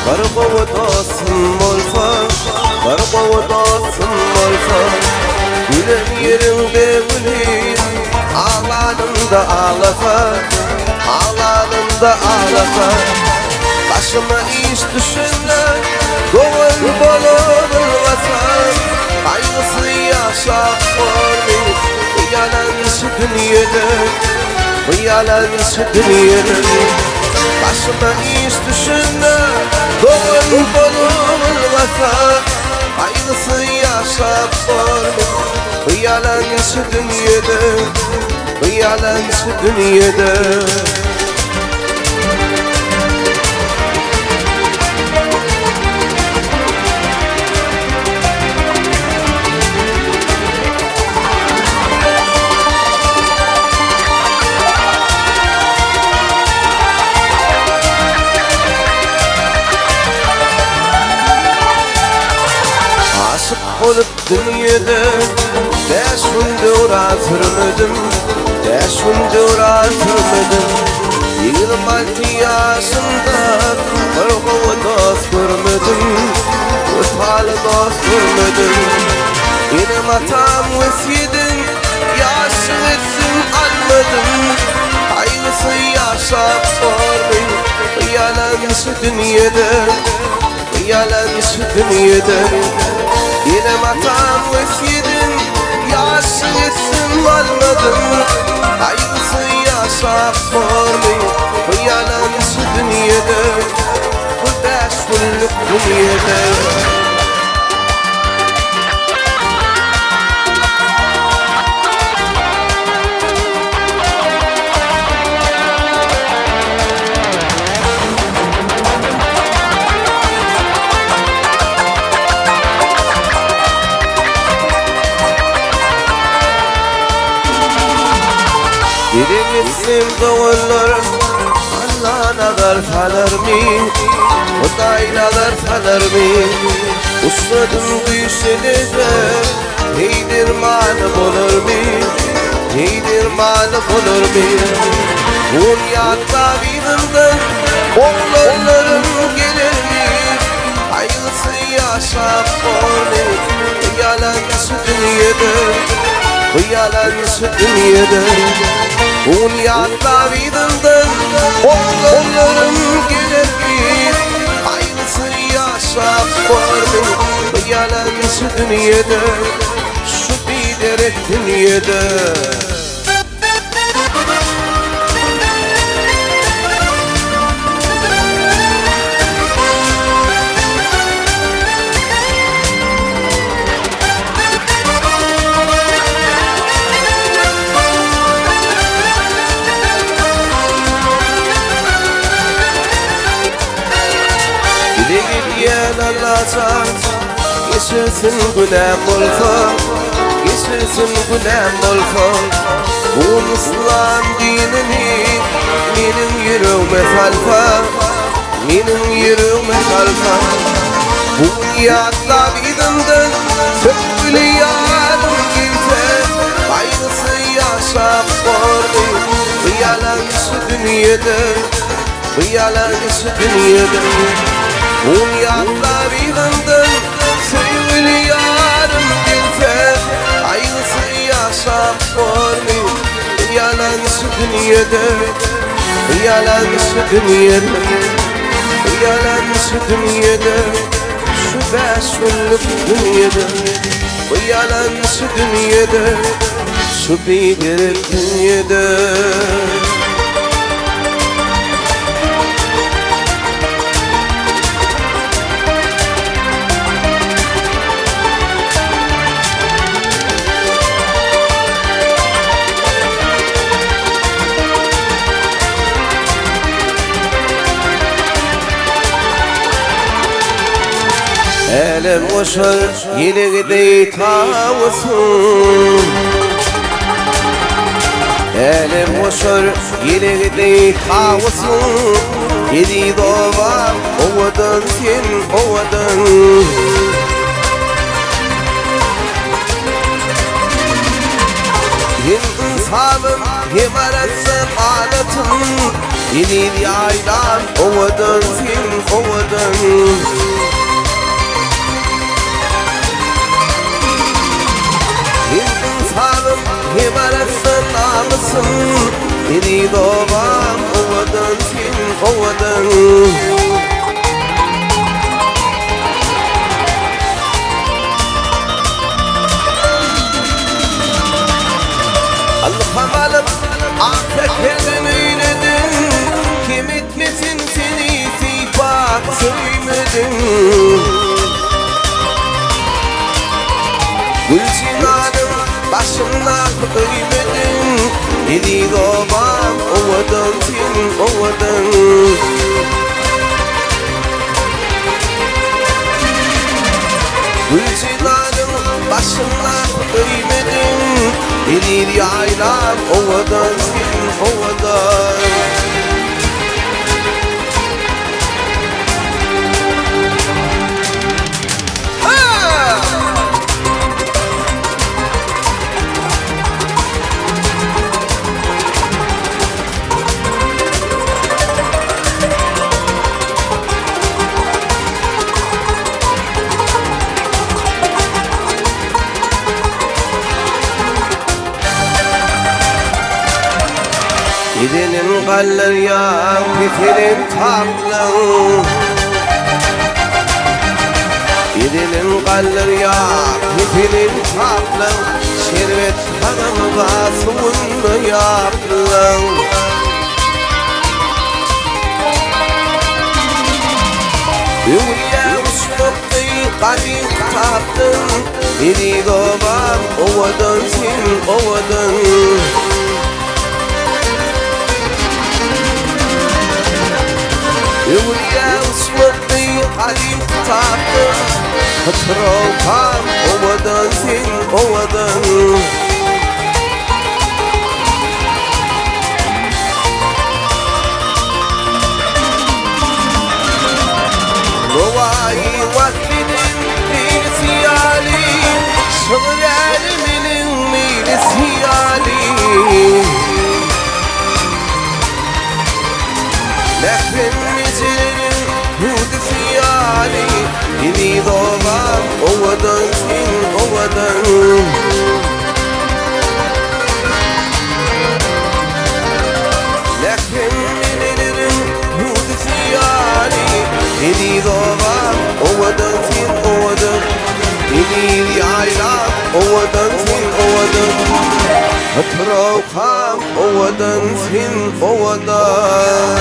Bir gowy dostum bolsa, Bir gowy dostum bolsa, Gülen ýeriňde gülüp, Aglanymda aglasa, Aglanymda aglasa. Başyma iş düşende, Dogan bolup ylgasa, Gaýgysy ýaşap bormy, Bu ýalançy dünýede, Bu ýalançy dünýede. Başyma iş düşende, Dogan bolup ylgasa, Gaýgysy ýaşap bormy, Bu ýalançy dünýede, Bu ýalançy dünýede. Aşyk bolup dünýede Bäş gün döwran sürmedim Bäş gün döwran sürmedim 26 ýaşymda Bir gowy dost görmedim Wepaly dost görmedim Enem atam wesýedin Ýaşlyk etdim almadym Gaýgysy ýaşap bormy Bu ýalançy dünýede Bu ýalançy dünýede Enem atam wesýedin Ýaşlyk etdim almadym Gaýgysy ýaşap bormy Bu ýalançy dünýede Bu bäş günlük dünýede. Dileg etsin doganlar, Alla nazar salarmy, Hudaý nazar salarmy? Ussadym güýçlenese, Heý dermany bolarmy, Heý dermany bolarmy? On ýatlap yzymdan, Oglanlarym gelermi? Haýsy ýaşap bormy, Bu ýalançy dünýede, Bu ýalançy dünýede? On ýatlap yzymdan, Oglanlarym gelermi? Haýsy ýaşap bormy, Bu ýalançy dünýede, Şu biderek dünýede? Dile gidýän Allajan, Geçirsin günäm bolsa, Geçirsin günäm bolsa. Bu yslam dinini meniň ýüregime salsa, Meniň ýüregime salsa. Bu gün ýatlap yzymdan söýgüli ýarym gelse, Gaýgysy ýaşap bormy bu ýalançy dünýede, Bu ýalançy dünýede. Bu gün ýatlap yzymdan söýgüli ýarym gelse, Gaýgysy ýaşap bormy bu ýalançy dünýede, Bu ýalançy dünýede, Bu ýalançy dünýede, Şu bäş günlük dünýede, Bu ýalançy dünýede, Şu biderek dünýede. Älem goşar ýelegi deý tawusyn Älem goşar ýelegi deý tawusyn Eziz obam owadan sen owadan Hem ynsabym hem arassa halatym. Eziz ýaýlam owadan sen owadan. Hem ynsabym hem arassa namysym Eziz obam owadan sen owadan. Ylham alyp ak tekelden eýlediň, Kem etmesin seni sypap söýmediň. Gül jemalyň başyndaky öýmediň, Eziz obam owadan sen owadan. Güljenalyň başyndaky öýmediň, Eziz ýaýlam owadan sen owadan. Gidenin galdyrýaň peselen taplaň Gidenin galdyrýaň peselen taplaň Şerbet tagamy bar suwunda ýaplaň Öwülýä uçmakdy gadym kitapdan Eziz obam owadan sen owadan. Öwülýä uçmakdy gadym kitapdan Hytyrowkam owadan sen owadan. Nowaýy wasp eden meýlis ýaly, Şygyr äleminiň meýlis ýaly. Mährem ejeleriň hüwdüsi ýaly, Eziz obam, owadan sen, owadan. Mährem eneleriň hüwdüsi ýaly, Eziz obam, owadan sen, owadan. Eziz ýaýlam, owadan sen, owadan. Hytyrowkam, owadan sen, owadan.